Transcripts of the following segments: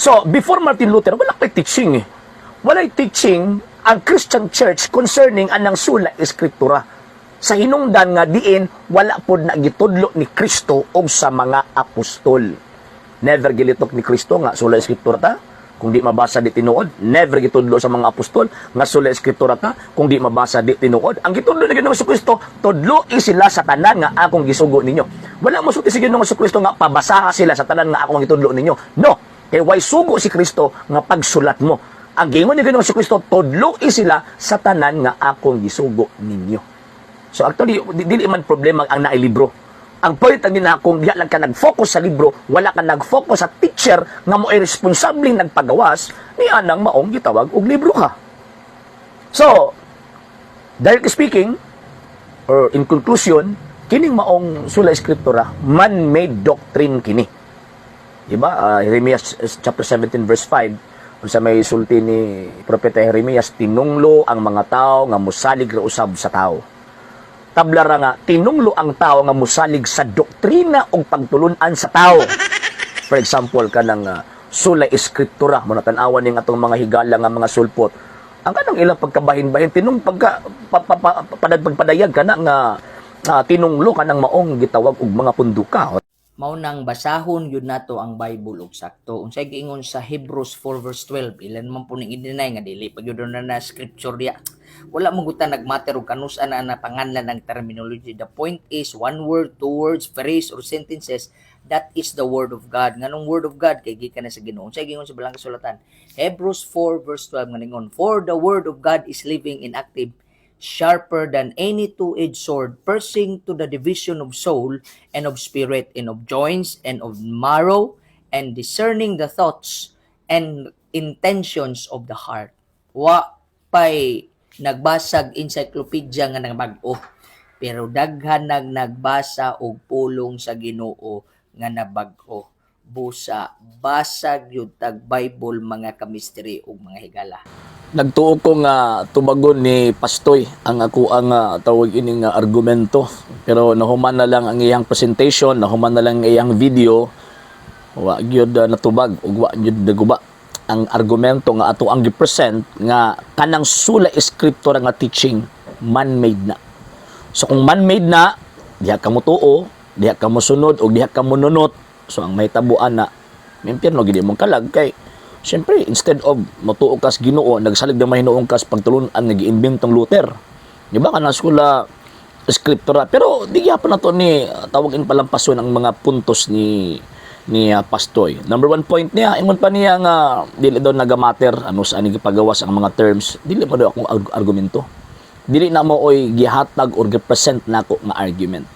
So, before Martin Luther, wala pa'y teaching eh. Walay teaching ang Christian Church concerning anang sola scriptura. Sa hinungdan nga diin, wala pod na gitudlo ni Kristo og sa mga apostol. Never gilitok ni Kristo nga sola scriptura ta. Kung di mabasa, di tinuod. Never gitudlo sa mga apostol nga sola scriptura ta. Kung di mabasa, di tinuod. Ang gitudlo ni Ginoong Kristo, tudlo sila sa tanan nga akong gisugo ninyo. Wala mo sulti si Ginoong Kristo nga pabasaha sila sa tanan nga akong gitudlo ninyo. No, kay way sugo si Kristo nga pagsulat mo. Ang giingon ni Ginoong Kristo, tudlo sila sa tanan nga akong gisugo ninyo. So actually, dili man problema ang naay libro. Ang point ang gina, kung diha lang ka nag-focus sa libro, wala ka nag-focus sa teacher nga mo ay responsableng nagpagawas ni anang maong gitawag og libro ka. So, directly speaking, or in conclusion, kining maong sola scriptura, man-made doctrine kini. Diba? Jeremias chapter 17 verse 5, unsa may sulti ni Propeta Jeremias? Tinunglo ang mga tao nga musalig ra usab sa tao. Tabla ra nga tinunglo ang tao nga musalig sa doktrina ug pagtulunan sa tao. For example, kanang sola scriptura mo na, tan-awan ning atong mga higala nga mga sulpot. Ang kanang ilang pagkabahin-bahin tinung pagka pa, pa, pa, pagpadayag kana nga tinunglo kanang maong gitawag og mga punduka. Mao nang basahon yun nato ang Bible og sakto. Unsay giingon sa Hebrews 4 verse 12? Ilan man po ning i-deny nga dili pag yun na na scripture diya. Wala mo guta nagmatter og kanus-a na na panganlan ng terminology. The point is one word, two words, phrase or sentences, that is the word of God. Nganong word of God? Kay gikan na sa Ginoo. Unsay giingon sa Balaang Kasulatan? Hebrews 4 verse 12 nga ningon, "For the word of God is living and active, sharper than any two-edged sword, piercing to the division of soul and of spirit, and of joints and of marrow, and discerning the thoughts and intentions of the heart." Wa pay nagbasag encyclopedia nga nabag-o. Pero daghan nag nagbasa og pulong sa Ginoo nga nabag-o. Busa, basag yun tag Bible, mga kamisteri ug mga higala. Nagtuo ko nga tubagon ni Pastoy ang ako ang tawag ini nga argumento, pero nahuman na lang ang iyang presentation, nahuman na lang ang iyang video, wa gyud natubag ug wa gyud naguba ang argumento nga ato ang gi-present nga kanang sola scriptura nga teaching, man-made na. So kung man-made na, diha ka mo tuo, diha ka mo sunod og diha ka mo nunot. So ang mahitabuan na, mimpyerno gid imong kalag kay siyempre, instead of motuo kas Ginoo, nagsalig na mahinuon kas pagtulunan nga giimbentong Luther. Di ba kanang sola scriptura? Pero di gyapon nato ni tawag in palampason ang mga puntos ni Pastoy. Number one point niya, ingon pa niya nga dili daw nagamatter ano sa ani gipagawas ang mga terms. Dili mo daw akong argumento. Dili na mo oy gihatag or gipresent nako nga argument.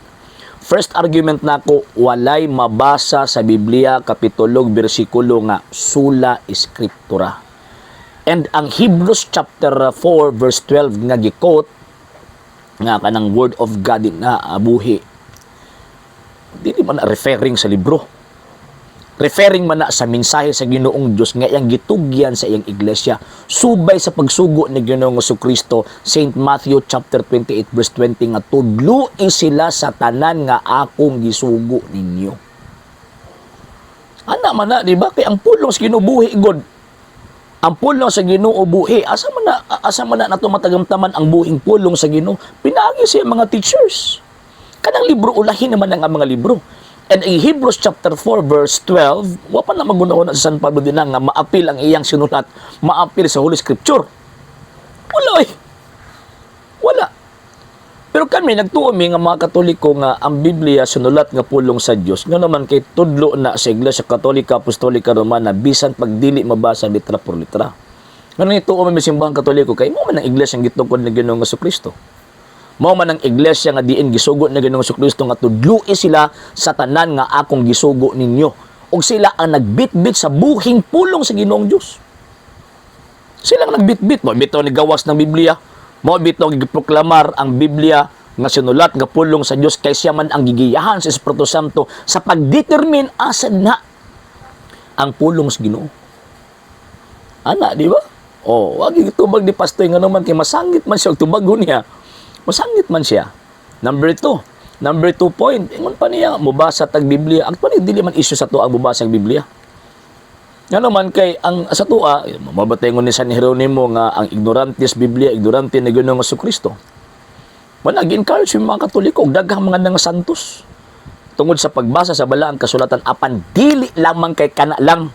First argument nako, walay mabasa sa Biblia, kapitulo, bersikulo nga sola scriptura. And ang Hebrews chapter 4 verse 12 nga gi-quote nga kanang word of God na buhi, dili man na referring sa libro. Referring man na sa mensahe sa Ginoong Dios nga iyang gitugyan sa iyang iglesia subay sa pagsugo ni Ginoong Kristo, St. Matthew chapter 28 verse 20, nga tudloi sila sa tanan nga akong gisugo ninyo. Ana man na, di ba? Kay ang pulong sa Ginoo buhi god. Ang pulong sa Ginoo buhi. Asa man na nato matagamtaman ang buhing pulong sa Ginoo? Pinaagi sa mga teachers. Kanang libro, ulahin naman ang mga libro. And in Hebrews chapter 4 verse 12, wa pa na magunahon sa San Pablo din nga maapil ang iyang sinulat, maapil sa Holy Scripture. Wala eh. Wala. Pero kami, nagtuo mi nga mga Katoliko nga ang Biblia sinulat nga pulong sa Dios. Nga naman kay tudlo na sa Iglesia Katolika Apostolika Romana bisan pagdili mabasa litra por litra. Nga nang ituo mi simbahang Katoliko kay mao man ang iglesia ang gitukod ni Ginoong Kristo. Mao man ang iglesia nga diin gisugo ni Ginoong Kristo nga tudloi sila sa tanan nga akong gisugo ninyo. Ug sila ang nagbitbit sa buhing pulong sa Ginoong Dios. Sila ang nagbitbit. Mao bitaw ni gawas ng Biblia. Mao bitaw giproklamar ang Biblia nga sinulat nga pulong sa Dios kay siya man ang gigiyahan sa Espiritu Santo sa pagdetermine asa na ang pulong sa Ginoo. Ana, di ba? Oh, wag tubag ni Pastoy nga naman kay masangit man siya og tubagon niya. Masangit man siya. Number two. Number two point, ingon pa niya, mubasa tag Biblia. Actually, dili man issue sa to ang mubasa ang Biblia. Nga naman kay ang sa tua, mabatay ni San Jeronimo nga ang ignorantes Biblia, ignorante ni Ginoong Kristo. Wala gi-encourage yung mga Katoliko og daghang mga nga santos tungod sa pagbasa sa Balaang Kasulatan, apan dili lamang kay kana lang.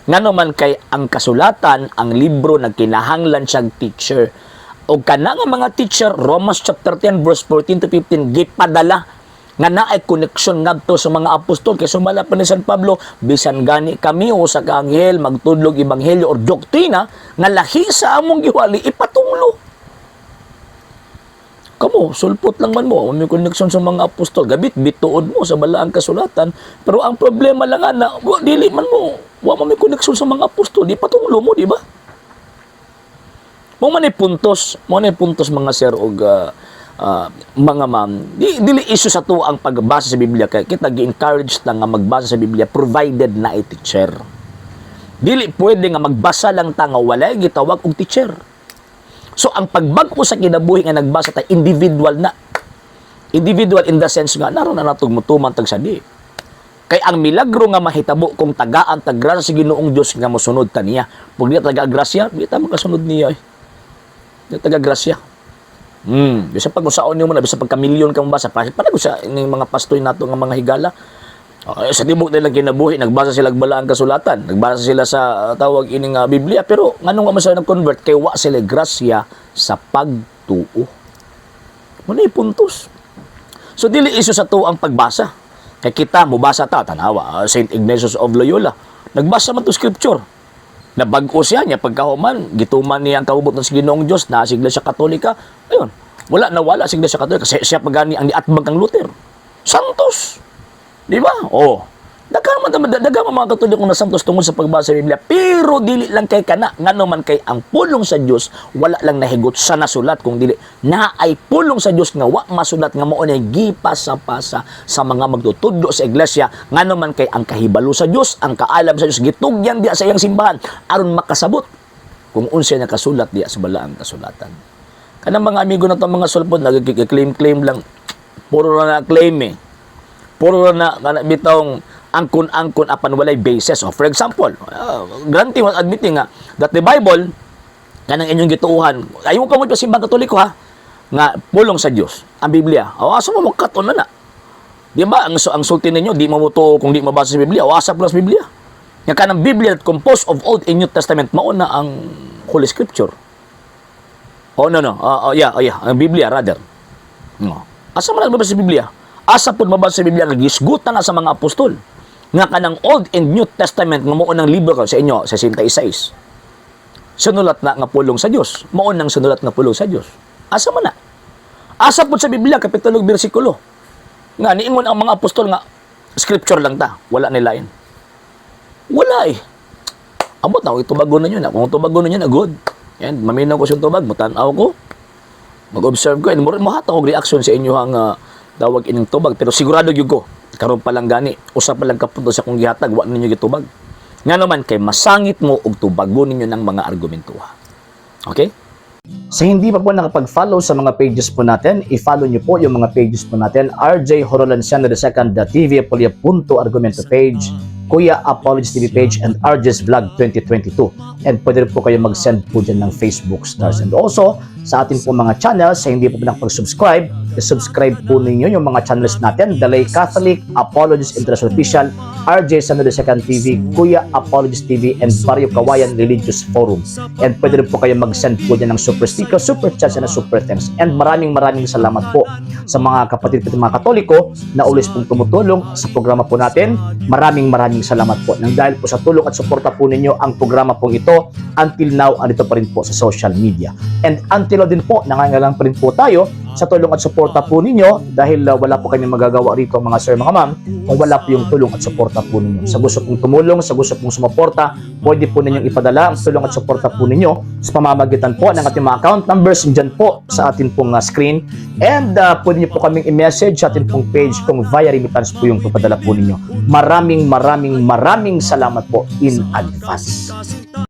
Ngano man kay ang kasulatan, ang libro, nagkinahanglan siyang teacher. O kana nga mga teacher, Romans chapter 10 verse 14 to 15, gipadala nga naay connection ngadto sa mga apostol, kay sumala pa ni San Pablo, bisan gani kami o sa kaanghel magtudlog ebanghelyo or doktrina nga lahi sa among giwali, ipatunglo. Kamo, sulpot lang man mo, may connection sa mga apostol, gabit bituod mo sa Balaang Kasulatan, pero ang problema lang nga na, wa, dili man mo, wa man may connection sa mga apostol, di patunglo mo, di ba? Mo man puntos, mga sir og mga ma'am. Di dili issue sa to ang pagbasa sa Biblia kay kita gi-encourage na nga magbasa sa Biblia provided na teacher. Dili pwede nga magbasa lang ta nga walay gitawag og teacher. So ang pagbag-o sa kinabuhi nga nagbasa ta, individual na. Individual in the sense nga naron na natog mutuman tag sadi. Kay ang milagro nga mahitabo kung tagaan tag grasya sa Ginoong Dios nga mosunod ta niya. Pag di taga grasya, di ta makasunod niya eh. Di taga grasya. Bisa pag usaon nimo na, bisa pagka milyon ka mabasa, pa para sa ining mga pastoy nato nga mga higala. Okay, sa tibok nilang kinabuhi, nagbasa sila og Balaang Kasulatan, nagbasa sila sa tawag ining Biblia, pero nganong wa man sila nag-convert? Kay wa sila grasya sa pagtuo. Mao na puntos. So dili issue sa tuo ang pagbasa. Kay kita mubasa ta, tanawa, Saint Ignatius of Loyola. Nagbasa man to scripture. Nabag-o siya niya pagkahuman, gituman niya ang kabubut ng Ginoong Dios, na sa Iglesia Katolika. Ayun, wala na wala sa Iglesia Katolika kasi siya pagani ang niatbag kang Luther. Santos. Di ba? Oh. Daghan man daghan man mga Katoliko na santos tungod sa pagbasa sa Biblia, pero dili lang kay kana. Ngano man kay ang pulong sa Dios wala lang nahigot sa nasulat, kung dili na ay pulong sa Dios nga wa masulat nga mao na gipasa-pasa sa mga magtutudlo sa iglesia. Ngano man kay ang kahibalo sa Dios, ang kaalam sa Dios, gitugyan diya sa iyang simbahan aron makasabot kung unsay nakasulat diya sa Balaang Kasulatan. Kanang mga amigo na to, mga sulpod, nagki-claim-claim lang, puro na claim eh, puro na kana bitawng angkon-angkon apan walay basis. Oh, for example, granting was admitting nga that the Bible, kanang inyong gituuhan, ayaw ka mo pa simbang Katoliko ha, nga pulong sa Dios ang Biblia. O asa mo magkaton na na? Di ba ang ang sulti ninyo, di mo to kung di mabasa sa Biblia, o asa plus Biblia? Nga kanang Biblia that composed of Old and New Testament mao na ang Holy Scripture. Oh no. Oh, yeah, oh yeah, ang Biblia rather. No. Asa man mabasa sa Biblia? Asa pud mabasa sa Biblia nga gisgutan na sa mga apostol nga kanang Old and New Testament nga mao nang libro ka sa inyo sa 66. Sinulat na nga pulong sa Dios. Mao nang sinulat nga pulong sa Dios. Asa man na? Asa pud sa Biblia, kapitulo ug bersikulo nga niingon ang mga apostol nga scripture lang ta, wala nilain? Wala eh. Amot na ako itubagon ninyo na. Kung tubagon ninyo na, good. Yan, maminaw ko sa tubag, mutan-aw ko. Mag-observe ko, and mo og reaction sa inyo ang tawag ining tubag. Pero sigurado gyud ko, karon pa lang gani, usa pa lang ka punto sa akong gihatag, wa ninyo gitubag. Nga naman kay masangit mo og tubagon ninyo ng mga argumento. Okay? Sa hindi pa po nakapag-follow sa mga pages po natin, i-follow niyo po yung mga pages po natin: RJ Horolanciano II, TV Apolia Punto Argumento page, Kuya Apologies TV page, and RJ's Vlog 2022. And pwede rin po kayo mag-send po dyan ng Facebook stars. And also, sa atin po mga channels, sa hindi po nakapag-subscribe, i-subscribe po ninyo yung mga channels natin: Dalay Catholic, Apologies International Official, RJ Sano II TV, Kuya Apologies TV, and Barrio Kawayan Religious Forum. And pwede rin po kayo mag-send po dyan ng super sticker, super chats, and super thanks. And maraming maraming salamat po sa mga kapatid po mga Katoliko na always pong tumutulong sa programa po natin. Maraming maraming salamat po. Nang dahil po sa tulong at suporta po ninyo, ang programa pong ito until now andito pa rin po sa social media. And until now din po, nangangailangan pa rin po tayo sa tulong at suporta po ninyo dahil wala po kami magagawa rito, mga sir, mga ma'am, kung wala po yung tulong at suporta po ninyo. Sa gusto pong tumulong, sa gusto pong sumuporta, pwede po ninyong ipadala ang tulong at suporta po ninyo sa pamamagitan po ng ating mga account numbers dyan po sa atin pong screen. And pwede niyo po kaming i-message sa atin pong page kung via remittance po yung papadala po ninyo. Maraming maraming maraming salamat po in advance.